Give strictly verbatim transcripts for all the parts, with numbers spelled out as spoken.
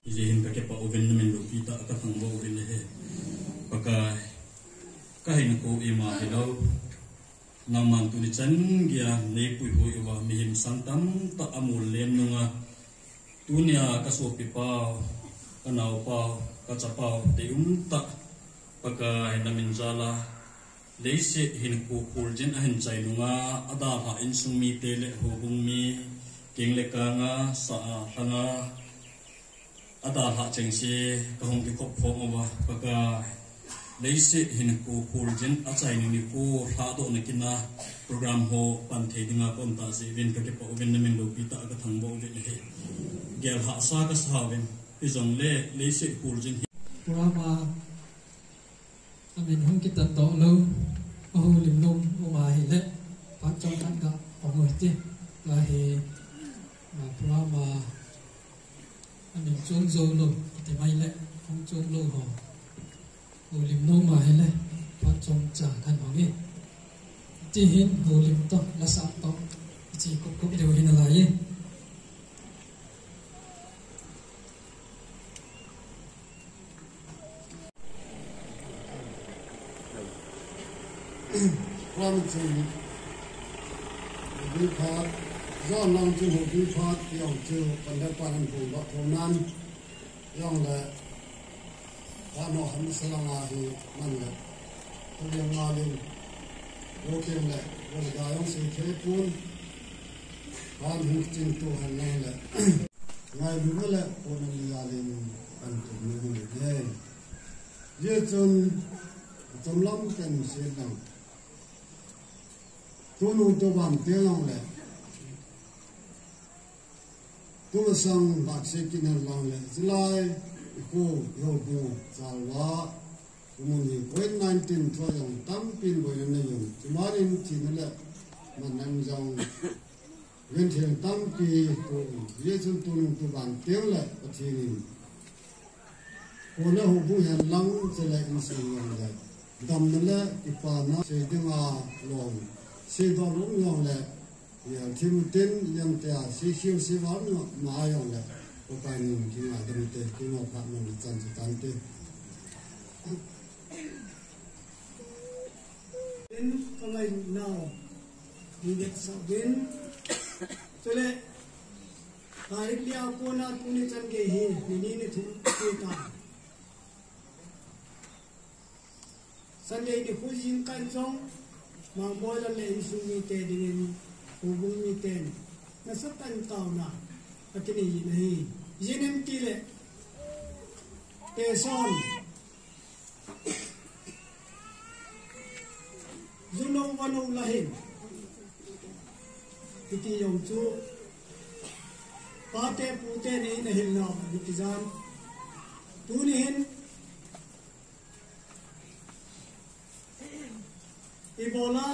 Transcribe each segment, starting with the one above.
Ijeh hin kakipah uvin, namin loupi tah a kathangvah uvin ahi. Pakai, kahinkho ima hilou. Nangman tuni chan geiya neipuihoi uva mihem sang tamtah amol lem nunga, tunia kasopi pau, kanaopau, kachapau, deium tah, Pakai namin jal'a, leiset hinkho kholjin ahin chai nunga, adalhah insung mite le houbung mi, keng le kanga, sa a, lhanga, adalhah chengse, kahung kikhop khom uva, Pakai, leiset hinkho kholjin achai nikho lhadohna kin'a, program ho pan thei dinga kaum tah jeh uvin kakipah uvin, namin loupi tah a kathangvah uvin ahi. Gel hahsa kasa uvin, hijongle leiset kholjin hi. Program a amin hung kitan doh lou, ahoulim nom um ahile, phat chomkhat ga hung hite, ahi, a, program a amin chom jou lou, kiti mai le, hung chom lou ho. Houlim nom ahile, phat chomcha khat hung e. Tihin houlim toh, lasah toh, ichi kop kop leu hi nalai e. Ram chun, houpi phat, John lang chun houpi phat, jong chu, conductor in hung ba thou nan, jong le, Vano ham salanga hi man le, Tuliang Ngalin, Woking le, Wolaga jong sei thei pon, han hung chin tu han nang le, ngailu le, pon an lia lin, an tu ni ni ne. Ye chun, chom lam kan sei lang. Tunung tuban te long le. Tumasang bak se kin hen lang le, chulai, i kho, i houbung, chalva, kumun hi covid nineteen thua jong tampin boina nei un, chumanin thina le, man an jong, genthei tampi, tu, ye chun tunung tuban teng le, Pathen in, Kona houbung hen lang chule insung jong le, damna le kipana sei dinga long, seidoh lom jong le, yalthim tin jong tia, sei khiu sei val ma jong le, Pakai min kingaidam te, kingaipha nom le chan chu tante. Tin, ka ngailutnau, ni vetsah uvin. Chule, tarik li a kona tuni chan gei hi, ni ni ni thum ti ta. Chan gei nikho jingkah in jong, Mangboi lal le insung mite dingin, houbung miten, nasatah in taona, akinei jin ahi. Ijeh inem itile, Teson, Ju nou va nou la hin. Hiti jong chu. Pate pute nei na hil nau, hiti jan. Tuni hin. Ibola.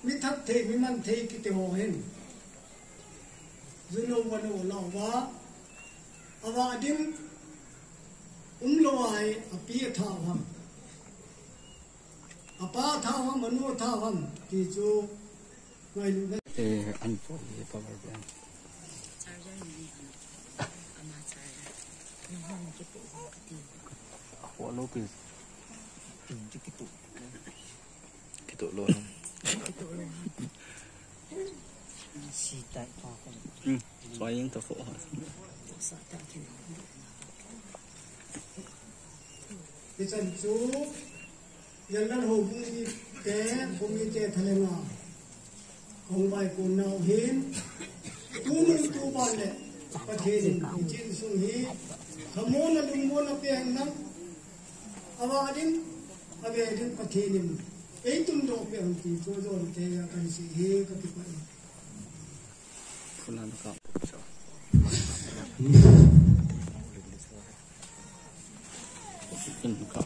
Mi that thei, mi man thei kiti ho hin. Ju nou va nou la uva. Ava ding. Umlou a hi, api athah u ham. Apa thao ham, anu thao ham, ti chu ngailutna. Eh, an po, eh, power bank. Charger ni, ama charger. Nahon kipu kati. Apo lo pi. Hmm, kipu. Kitoh lo ham. Kitoh lo ham. Si tai pa ko. Hmm. Soi jing ta fo ha. Sa ta kin. Hichan chu, Lalnal houbung mite, houbung mite thalenga. Hung vaikon nau hin. Tuni tuban le. Pathen in, hichin sung hi. Khamona lungmona peng nang. Ava ding, ave ding Pathen in. Ei tungdoh peh un ti chu jon te a kan sei hi ka kipah e. Fulan ka. In ka.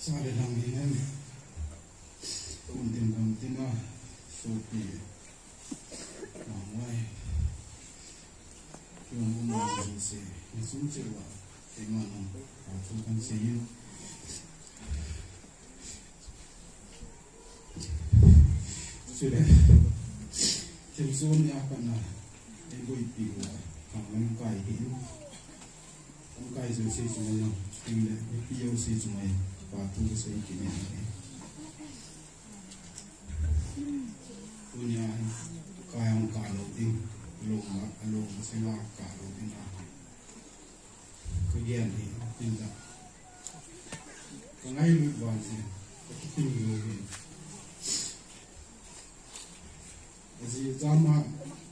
Sa le lang hin. Kum tin kum tin a, sopi. Mangwai. Kiong um a, se, ni sum che wa. Te ma nang. A tu kan se yin. Chule, thilsoh nia kana, eiboipi uva, khanglam kai hi, lamkai jouse chunga jong, chule, eipi jouse chunga, kipa thu kasei kit e. Tunia, kai ang ka lou ding, lou ma, lou ma senga ka lou ding a. Ka gel hi, tin ta. Ka ngailut vang hi, ka kiting lou hi. Aji jama,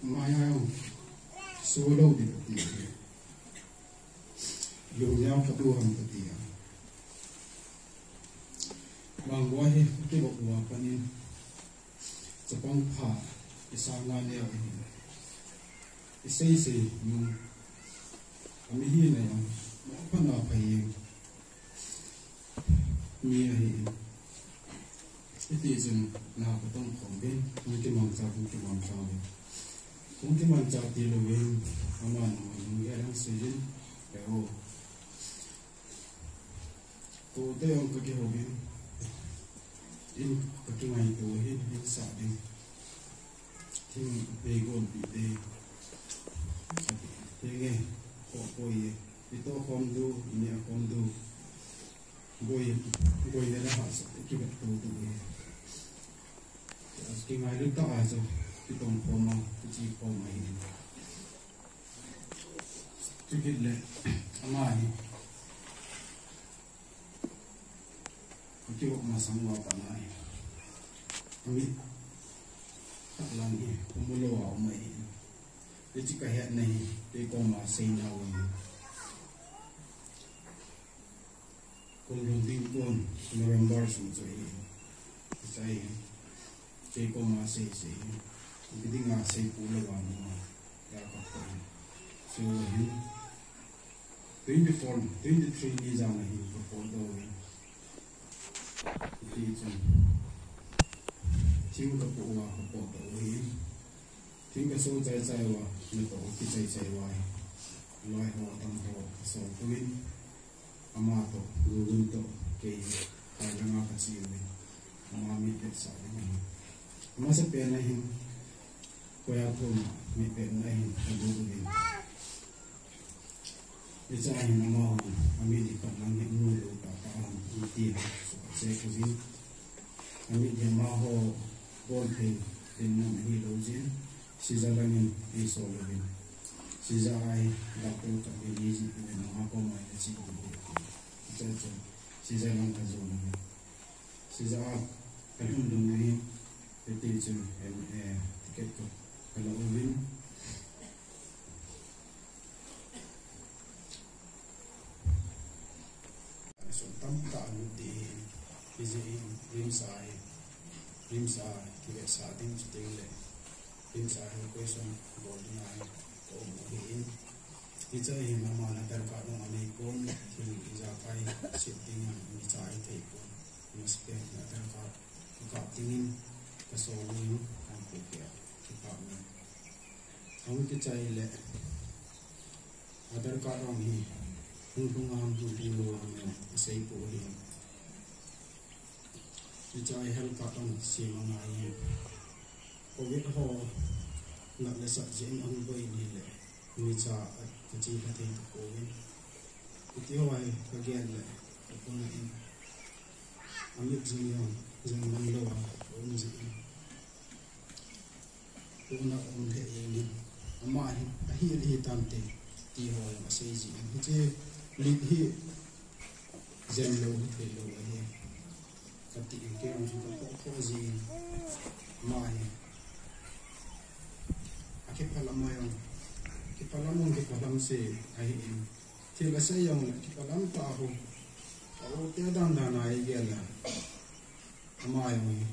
maya jong, so lou ding ka ti hi. Lung jam ka tu ham ka ti a. Bang lua hi, ka kivop lua panin. Chapang pha, i sanga neo ahi. I sei sei nung. A mi hina jong, mo pha na pha jeng. Mi ahi. Hiti chun, na ka tong khom uvin, hung kimangcha, hung kimangcha uvin. Hung kimangcha ti louvin, ama nung, nung ya lang sei jin, e o. Kote jong ka kihou vin. In ka kingaito hin, hin sa ding. Thing vei gon pi te. Thing e, ko ko ye. Pi to khom du, i ne khom du. Boi, boi ne la ha sa, ki vet to du ye. Kingailut tah a chu, kitong khom a, kichi khom a hin. Chukit le, ama hi. Ka kivop masang uva pat na hi. Ami, tak lang hi, ka mu lou a um ahi. Hiche ka hetna hi, kei koma seina u ahi. Kum lhun ding kon, November sung chu ahi. Hiche ahi. Kei koma sei sei. Ipi dinga seipeh lou a um a. Ya ka pon. So ahi. Twenty-four, twenty-three ni jan a hin ka potdoh uvin. Hiti chun. Thing ka po uva ka potdoh uvin. Thing ka so chai chai uva, natoh kichai chai uva. Loi ho, tam ho, ka so uvin. Ama toh, Google toh, kei, kai langa ka che uvin. Ama mitvet sah ding ahi. Amasapen a hin, koia thum, mitvet na hin, ka Google uvin. Hiche a hin amahon, amit hi khat lang hi mu lou tah tah ham, iti ham, so, check uvin. Amit hi amaho, bol thei, tin nam ahi lou jin, sija lang in, eisol uvin. Sija a hi, doctor khat in eijih uvin, ama koma in ache uvin. Hiche chu, sija lang ka jon uvin. Sija a, ka lhun lhun uvin, hiti chun, em, eh, ticket ka, ka la uvin. Sum tamtah alut ding ahi. Hijeh in RIMS a hi, RIMS a kivetsah ding chuteng le RIMS a hi operation bol ding ahi, ka um ahi in. Hiche hin aman Aadhaar card jong anei pon, thil ijakai set ding a, mi cha ahi thei pon. Masapen Aadhaar card ka kap ding in ka sol in ka pu kia kipah in. Ahung kichai le Aadhaar card jong hi hung lhung a hung lhung lou a hung asei poi. Hiche hi health card jong sem angai in. Covid ho nat le sat jeh in ahung boi in ahile, mi cha a, ka che kha thei tapon. Hiti ho hi ka gel le, ka pona in. Amit jong jong, jong mang lou a, um jeh in. Tuna um lheh jeng in, ama hi, ahi le hi tante, ti ho jong asei jin. Hiche lit hi jen lou hi thei lou ahi. Kati in kei jong chu ka phoh phoh jin. Ama hi. Akiphalam a jong, kiphalam jong kiphalam se ahi in. Thil asei jong le kiphalam tah ho. A u te dan dan a igel a. Ama jong hi.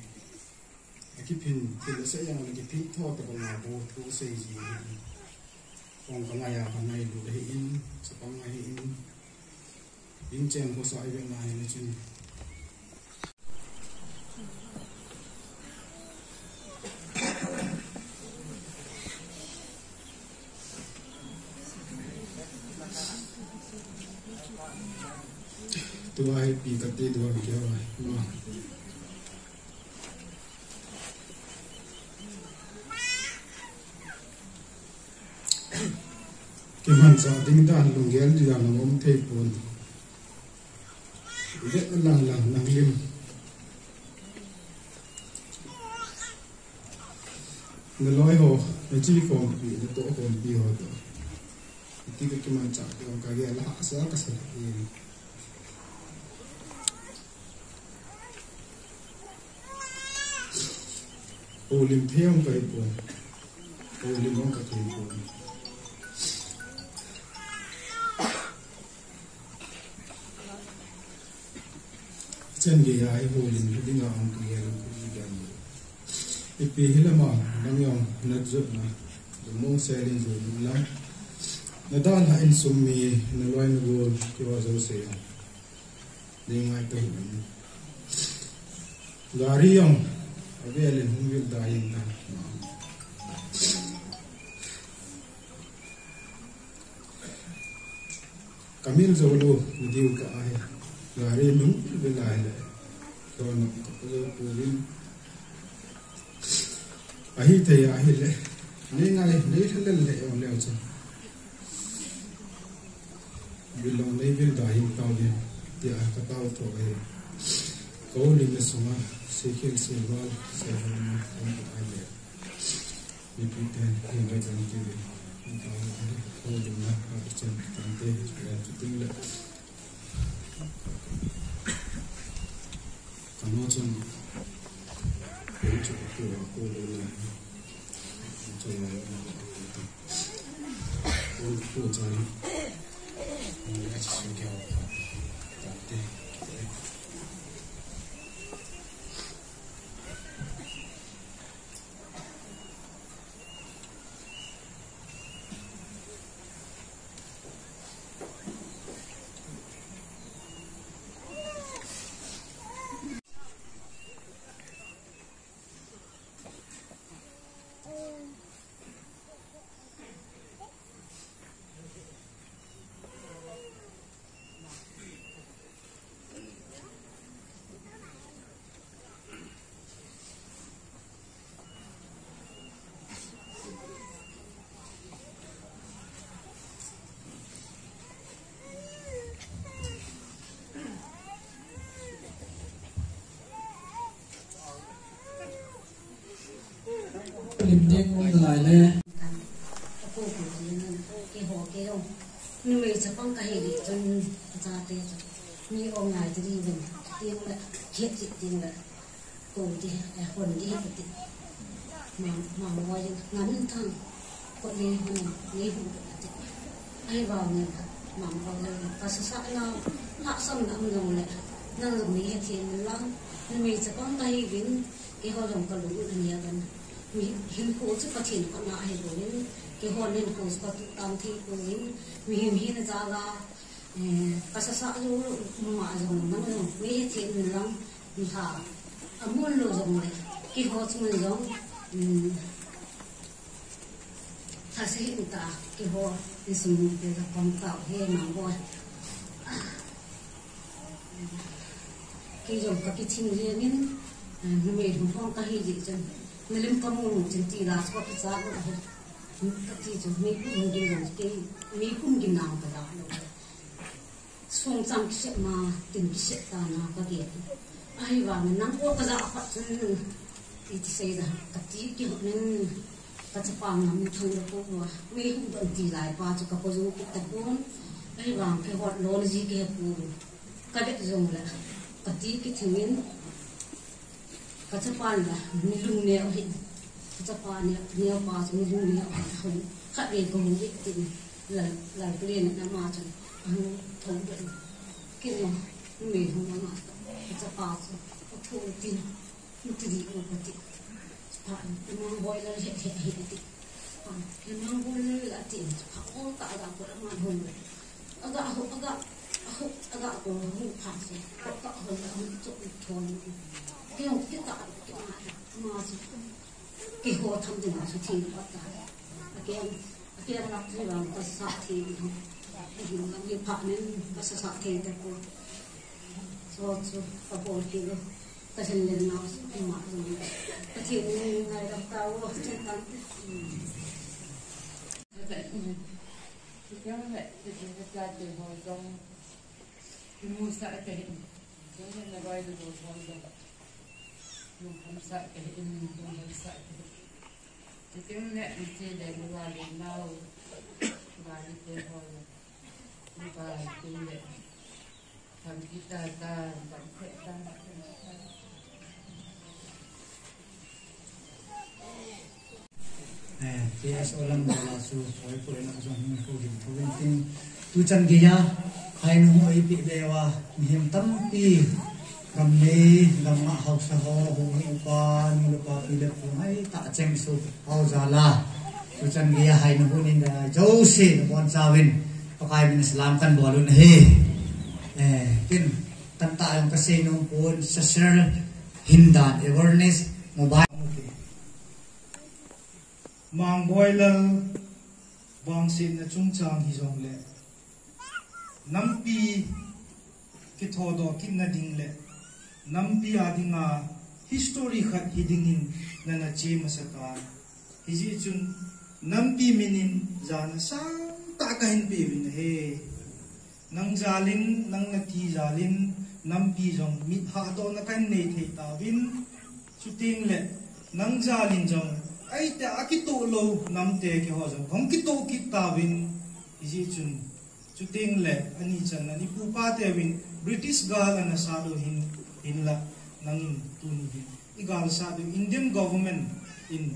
Akiphin, thil asei jong le kiphin tho tabang a bou thu asei ji ahi. Kong ka ngai a ka ngailut ahi in, chapang ahi in. Inchen khosa ivet na ahi le chun. Tua hi pi kati tua hi keu ahi. Kimanchah ding dan lunggel ding dan um thei pon. Vet lang lang nang lim. Na loi ho, na chi khompi, na toh khompi ho toh. Iti ka kimanchah ding ka gel a hahsa kasa. Houlim thei jong kahi pon. Houlim jong kathei pon. Chan gei a hi houlim hi dinga hung kigel u hi dan. Ipi hilam a, nang jong na jotna lungmong sel in jot un lang. Na dalhah in sum mi, na loi na gol, keiho jouse jong. Nei ngaito hih un. Gari jong avel in hung vil da jeng tan. Ka mil jou lou, na diu ka ahi. Gari nung vil vil ahi le. Ka nung ka pa jou pu vin. Ahithei ahile, nei ngai, nei lhalel le jong leu chun. Vil jong nei vil da jeng tauvin, tia ka tao tho ahi. Ka houlimna sunga, seikhel seival, seihon, ahile. Mipi ten, hei ngai dan kivin. Ka houlimna, ka chen tante, le chuting le. Kano chun, kei chu ka pu a pu lou le, chu la ya na, pu, pu chai, ni a chi su kya, ta te, te. Lim ding um nalai le. Ka pu pu ti nan, keiho kei jong. Numei chapang kahi le chun, ka chate chu. Mi ong ngai ti ding ven. Ti le, khet ti ding le. Ko ti, eh, hon ti kati. Mang, mang mo jing, ngam thang. Ko le hon, le hon kati. Ahivang ne, mang ko le, ka sa sa na, lhahsamna um jong le. Nang jong nei hethem inlang, numei chapang kahiuvin, keiho jong kalung u ahi a kan. Mi hinkho chu Pathen khutna ahi bouvin, keiho hinkho chu katuh tang thei pouvin, mihem hina jal a, eh, kasasa jou mama jong nang jong nei hethem inlang, nilhah amun lou jongle, keiho chunga jong, um, thase hih un tah, keiho insung mite kakom tau hi Mangboi. Kei jong kakithing jeng in, eh, numei lhum phong kahi jeh chun, nalim kamu chun ti la chu kakichat u ahi. Kati chu, mi kum gin jong kei, mi kum gin nang kala lou. Songchang kisep ma, tin kisep ta na kagel. Ahivang nang ko kajah khat chun, iti sei da, kati kihot nin, kachapa ngam thang da ko, mi kum don ti lai pa chu kapo jong kit tapon. Ahivang kihot lou na ji kihepon. Kavet jongle, kati kithing in, kachapa la, mi lungneo hi. Kachapa neo, neo pa chu mi lungneo hi. Khatvei kahung vet tin, lal, lal kule na ama chu, ahung thou vet. Kino, mi hung ama, kachapa chu, athou tin. Niti di u kati. Pha, Mangboi la he, he, he, ati. Pha, Mangboi la ati. Pha, o ka aga ko la man hon. Aga ho, aga, ho, aga ko ho pha se. Ko ka ho la ho to thon. Ke ho ke ta ke ma ma se. Keiho tham ding a su thing pa ta. Ke ke la ti la ka sa thing ho. Ke ho la ni pha nen ka sa sa thing ta ko. So chu ka bol kit u. Ka thil len nau chu ima jong. Pathen in ngaidam tau, chen tan. Chutiang le, chutiang le, chutiang ho jong. Kimusah kahin. Jong le na bai du ho jong. Lungkham sah kahin, lungkham sah kahin. Chutiang le, iche le, nu va le nau. Va le te ho jong. Nu va te le. Eh, K S O lam dala chu, oi, poi na jong hung ko din ko din tin. Tu chan geiya, hai nu oi pi be wa, mihem tampi, gam nei, gam nga hausa ho, hung upa, nu le pa, pi le pu, hai ta cheng su, hau jala. Tu chan geiya, hai nu nin da, jouse, na bon chauvin, Pakai min salam kan bol un ahi. Eh, kin, Tanta jong kasei nom pon, social hindan, awareness, mobile. Mangboi Lal vangsetna chungchang hijongle, nampi kithodoh kitna ding le, nampi a dinga history khat hi dingin nana che masa tai. Hijeh chun, nampi minin jana sangtah kahin pe uvin ahi. Nang jalin, nang nati jalin, nampi jong mit hahdohna kahin nei thei tauvin. Chuteng le, nang jalin jong, aite akitoh lou, namte keiho jong, kahung kitoh kit tauvin. Hijeh chun, chuteng le, ani channa, ipu ipa teuvin, British gal ana sat u hin, hinla, nangin tuni hin. I gal sat u Indian government in,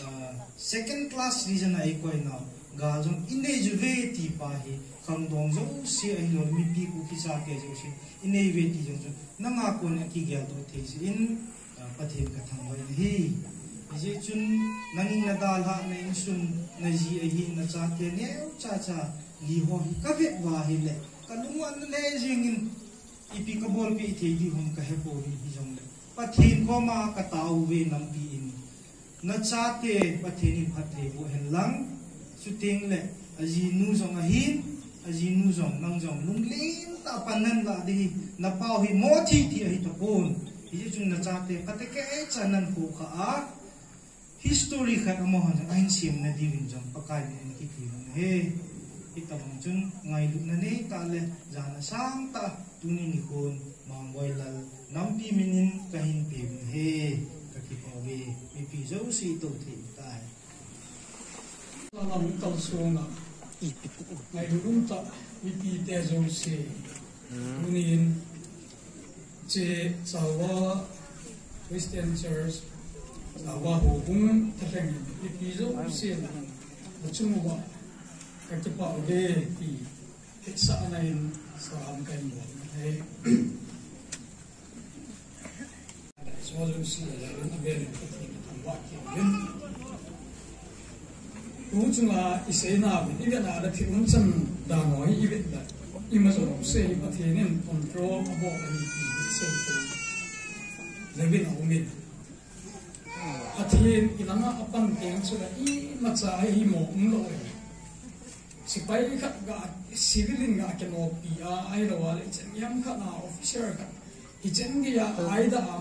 ah, second class region a eikoi nau. Gal jong inei juve ti pa hi khangdong jouse ahilou le mipi Kuki chate jouse inei uve ti jong chu nanga kon a kigel doh thei jeh in, ah, Pathen kathangvah in ahi. Hijeh chun nangin nadalhah na insung naji ahi nachate neocha cha li ho hi kavet uva ahile kalung u ana le jeng in ipi kabolpeh thei ding ham kahepouvin hijongle. Pathen koma katao uve nampi in. Nachate Pathen in phatthei boh hen lang. Chuteng le ajinu jong ahin, ajinu jong nang jong lunglen tah a pan nan lah ding hi. Napau hi mo thi thi ahi tapon. Hijeh chun nachate phatecha nan khokha a. History khat amahon jong ahin semna diuvin jong Pakai min in kiti uvin ahi. Hitabang chun ngailutna neitah le jana sangtah tuni nikhon Mangboi Lal nampi minin kahin pe uvin ahi. Kakipah uve, mipi jouse tou thei tai. Salam kalsonga. Ngailut umtah mipite jouse. Tunin, hiche Chawva Christian Church, Chawva houbung thalheng in, mipi jousen, achung uva, kakipah uve ti, hetsahna in, salam kahin bol ahi. Tuchunga i seina uvin, i vetna le thil umchan dan ho hi i vet le, ima jong sei Pathen in control abol ahi ti sei thei. Levin a umin. Pathen i langa apan teng chu le imacha hi mo umlou e. Sepai khat ga, civilian ga kinopi a, ahilou a le, chen yam khat na officer khat. Ichan gei a, ai da a.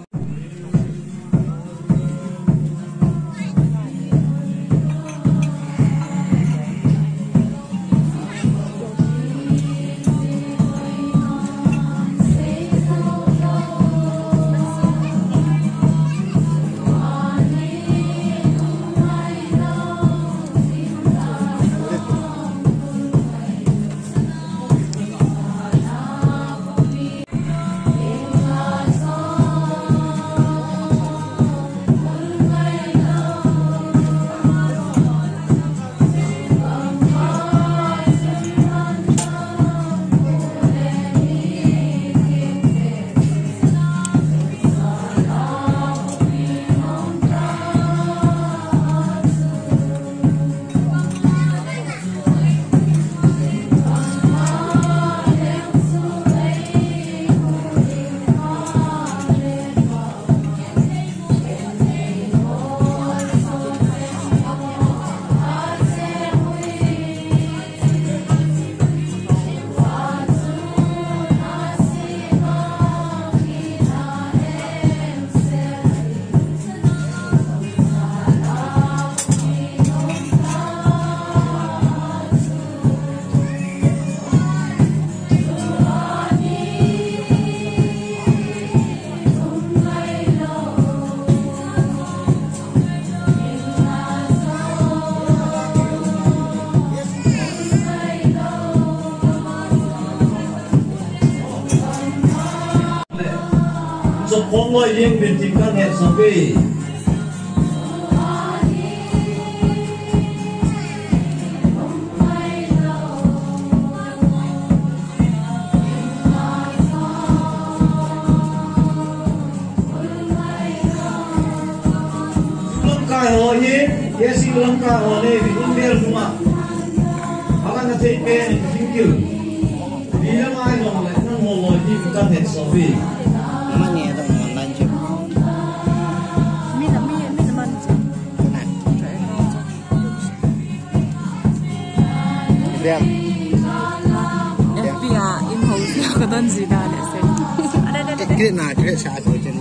Chok khom loi ding uvin tin kahin hetsah e. Lamkai ho hi, K C lamkai ho le, Vingumvale nunga. Alang a thei pen, Thingkil. Ni le mai jong le, nang ho loi hi, kahin hetsah e. Mani a dong man lan chu. Mi na mi, mi na man chu. F B a in ho si ka don ji da le se. Kre na, kre sa so chen.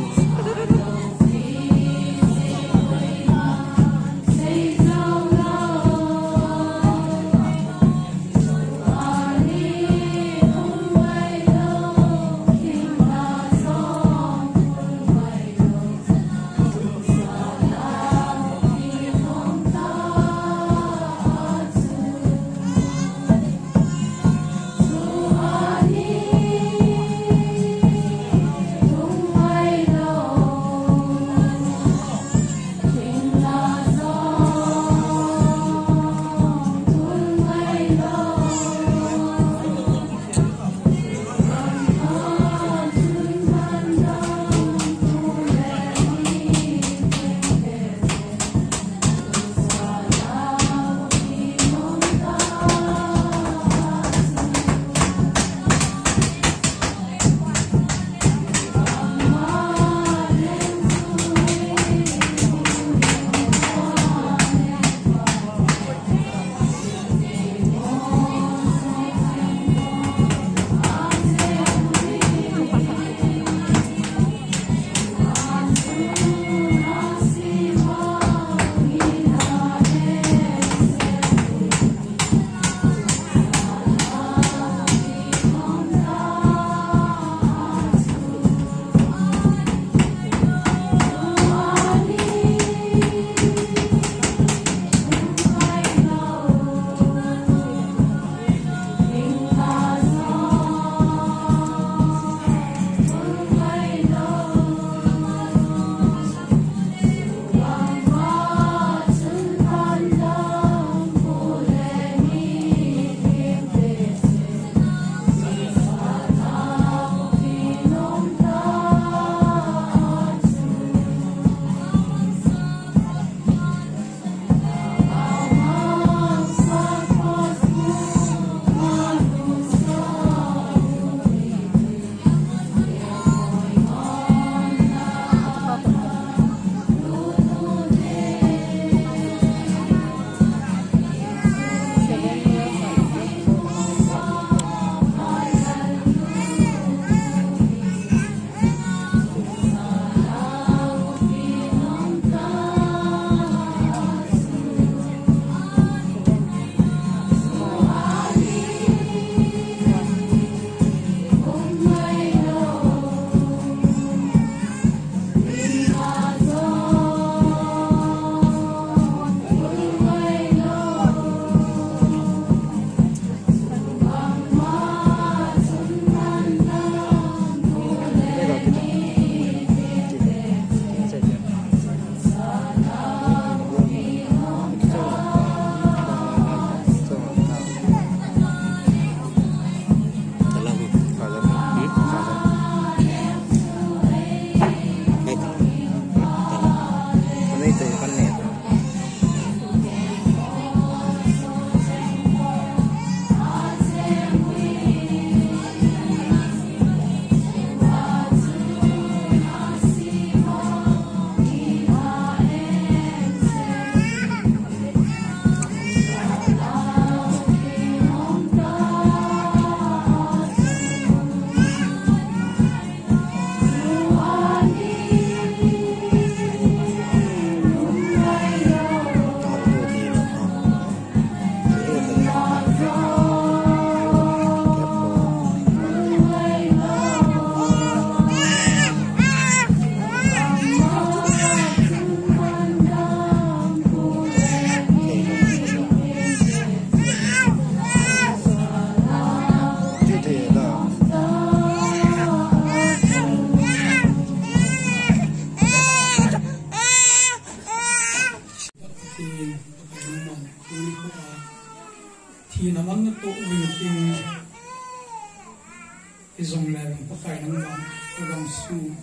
Jong le Pakai nangma, ka gamsung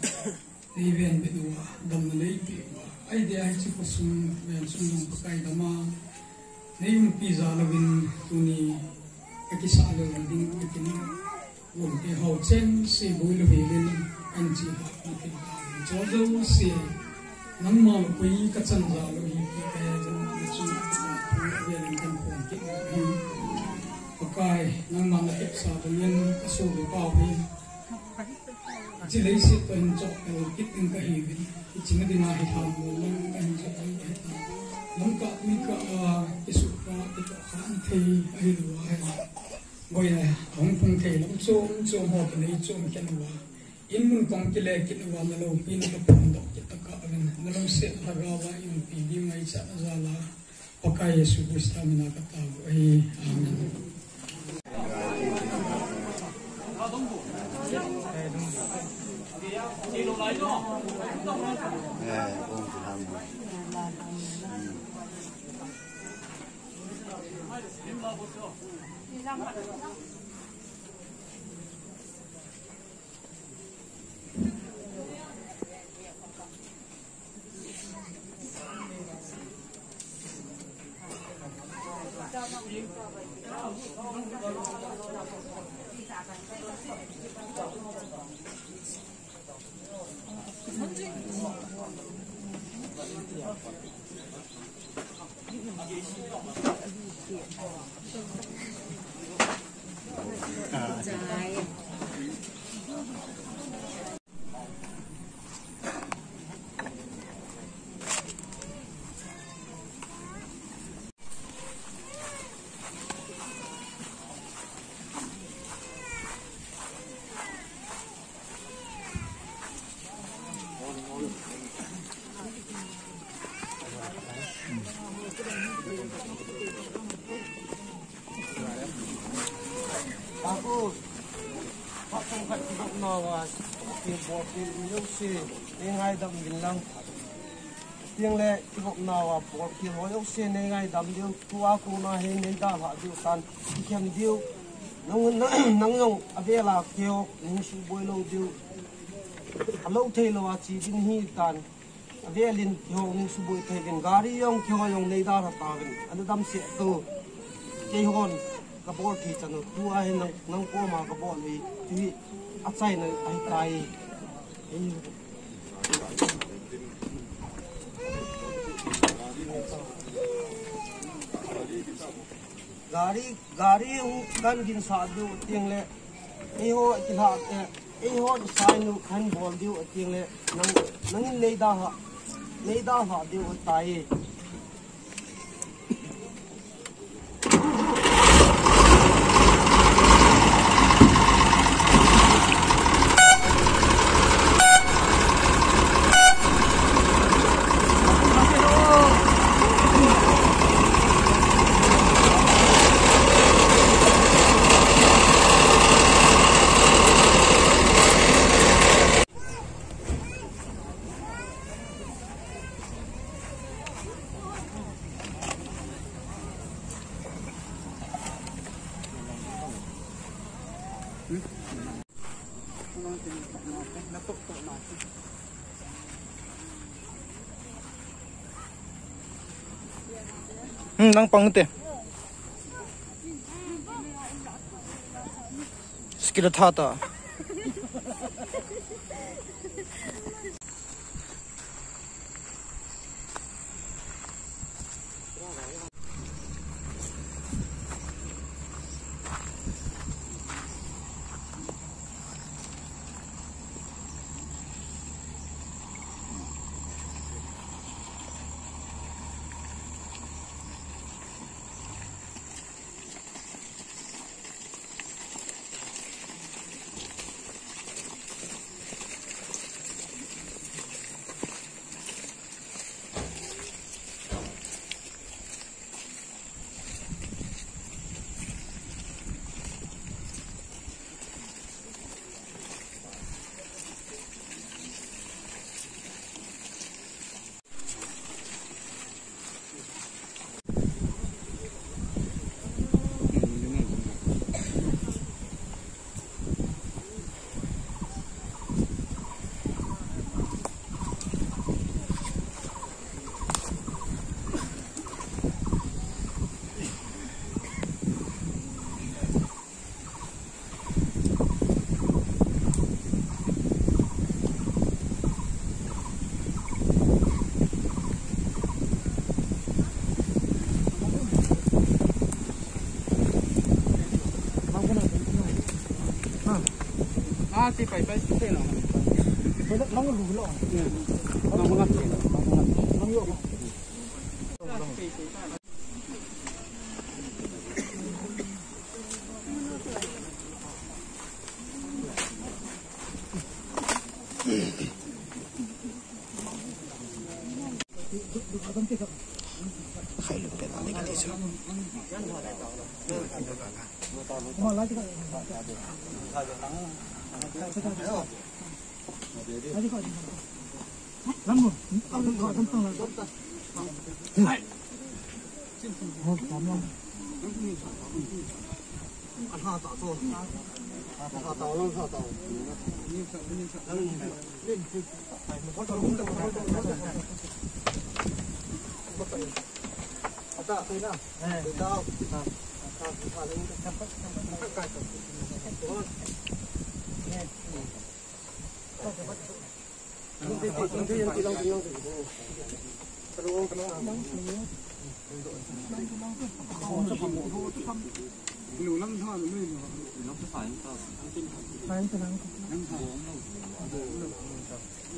nei venbit uva, damna nei peh uva, ahi dia hiche khosung vensung jong Pakai dama nei umpi jal uvin tuni ka kisah lou ding ka kin. Gomte ho chengse boilou helin, anche hah na kin. Cho jouse nangma lou koi ka chan jal u hi ti ka he jong na chu na chu velin kan phong kit u hi. Pakai, nangma na kipsa bangin ka sopi pau hi. Hiche leiset toh hin chohkei kit ding ka hiuvin. Hiche na dinga hi lhamon lang ka hin chohkei ka hi ta. Lamkah tuikah a kisuhkhah, kitohkhah thei ahilou a hi. Boina ahung pung thei lam chom chom ho kinei chom khen uva. In mun kong kile kit uva, na loupina ka phongdoh kit tokah uvin. Na lungset lhagao a i umpi ding ngaichat jal a, Pakai Jesu Christa mina ka tao u ahi. Amen. Aku, phat chomkhat kigopnauva, kibol kit jouse, nei ngaidam uvin lang. Tengle kigopnauva bolkhel ho jouse nei ngaidam diu, tua kona hi nei dalhah diu tan, kikhen diu. Nang, nang, nang jong avela keiho nei suboi lou diu. Alou theilou a che ding hitan. Avelin keiho nei suboi thei uvin, gari jong keiho jong nei dalha tauvin. Ana damsel tou. Keihon kabol thei chan u, tua hi nang, nang koma kabol u hi, tuhi achaina ahitai. Gari, gari hung kan ginsah diu tengle, eiho kilhah te, eiho sign u kan bol diu tengle, nang, nangin nei dalha, nei dalha diu tai. Hmm, nang pang te. Skill tha ta.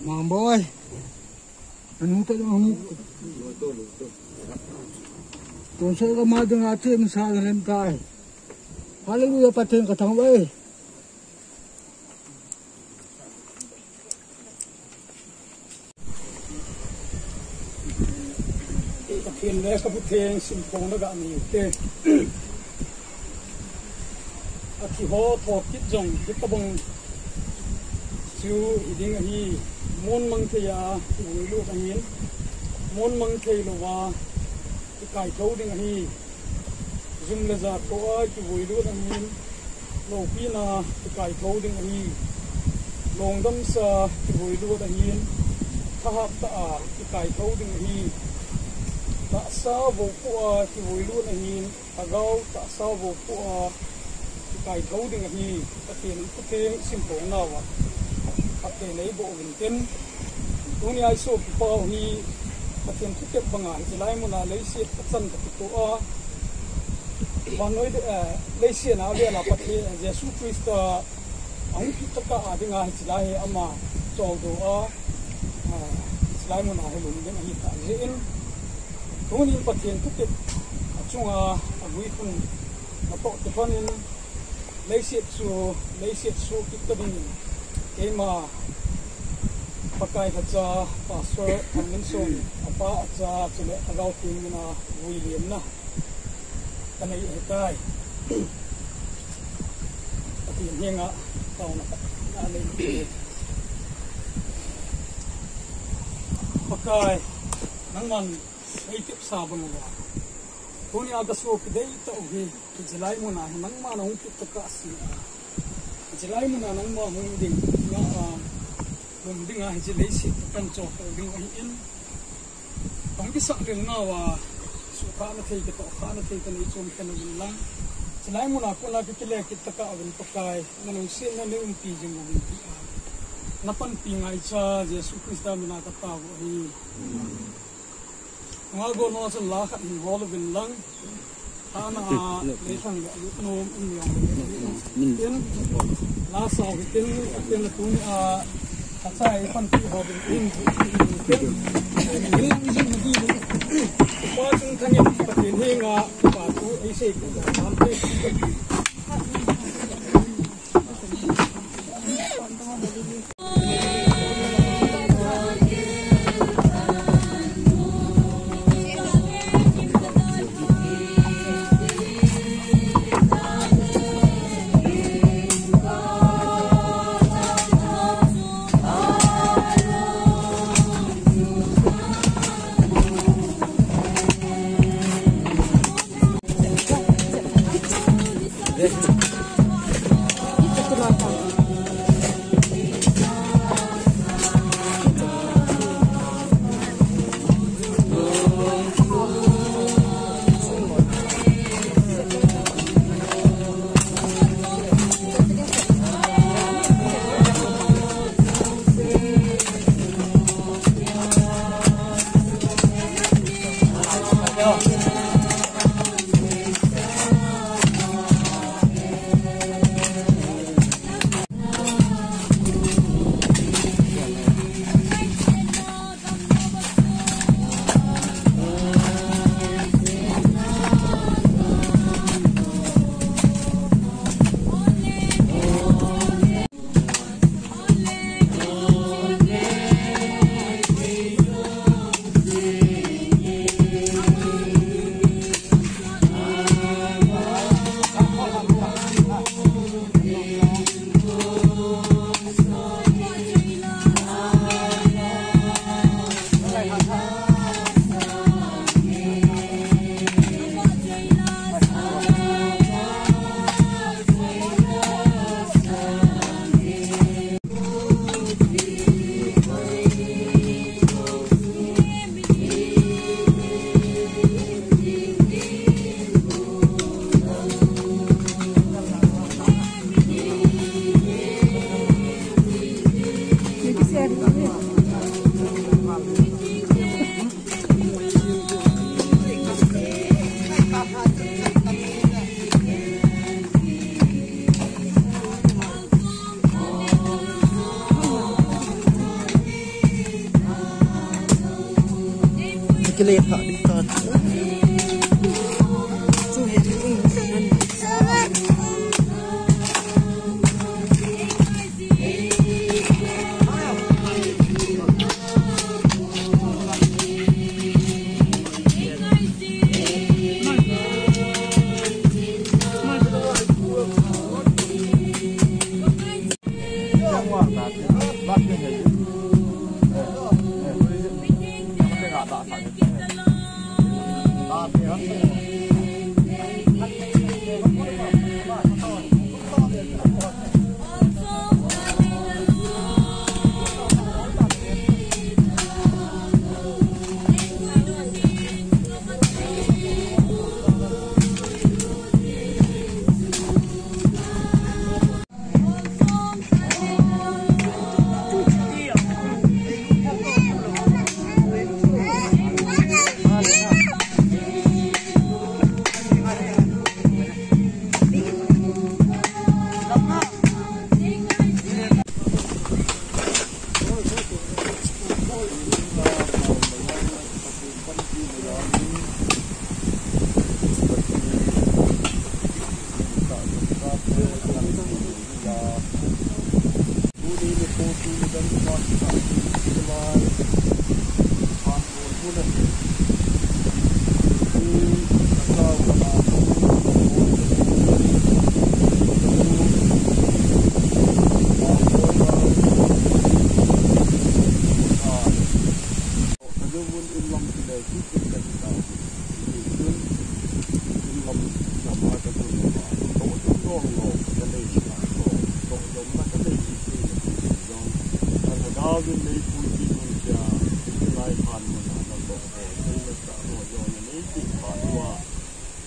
Mang boy. Anu ta dong ni. Tonsot ka ma dong ati masa lem tai. Hallelujah, Pathen ka thangvah e. Pathen le ka Pathen simkhong na ga nei te. Athi ho thokit jong hitabang chu hiding ahi, mon mang thei a kivui lut ahin, mon mang thei louva kikaithou ding ahi. Jum le ja toh a kivui lut ahin, loupina kikaithou ding ahi. Lungdamsa kivui lut ahin, thahat tah a kikaithou ding ahi. Tahsa vou pu a kivui lut ahin, lhagao tahsa vou pu a kikaithou ding ahi. Pathen, Pathen simkhong nauva Pathen eiboh uvin tin. Tunia i sopipa u hi Pathen thutep banga hiche lai muna leiset a chan ka kitoh a, vannoi, eh, leiset a vel a Pathen, Jesu Christa ahung kit tah a dinga hiche lai hi ama choldo a, ah, hiche lai muna hi lum ding ahi tah jeh in, tunin Pathen thutep achunga agui khun natoh te lhonin, leiset chu, leiset chu kit ta dingin, keima Pakai lhacha Pastor Thangminson, apa acha chule Lhagao Theng mina vui liemna kanei ahitai. Pathen henga taona kanei. Pakai, nangman eitepsa bang uva, tunia kasopi deitah u hi, hiche lai muna hi nangma nahung kit tah a, hiche lai muna nangma hung ding, nga, ah, hung dinga hiche leiset a kan chol ding ahin, hung kisah lel nauva, suhkhahna thei, kitohkhahna thei kanei chom kei uvin lang, hiche lai muna kona kakile kit tah a uvin Pakai, nalungsetna nei umpi jing uvin tia, napanpi ngaicha Jesu Christa mina katao u ahi. Nga go no chun la khat hin hol uvin lang. Thana a, le thang le lut nom in yong le. Tin, la sao hi tin, tin tunia, a chai panpi ho bin in. Tin, ni jing di ni. Pa chung thangin Pathen henga, pa thu eisei ku da tam te.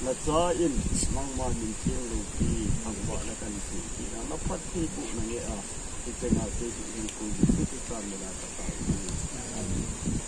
Nacha in nangma min thiang loupi thangvahna kahin sei tina, naphattheibohna neh a, hichenga keihin Jesu Christa mina katao ahi.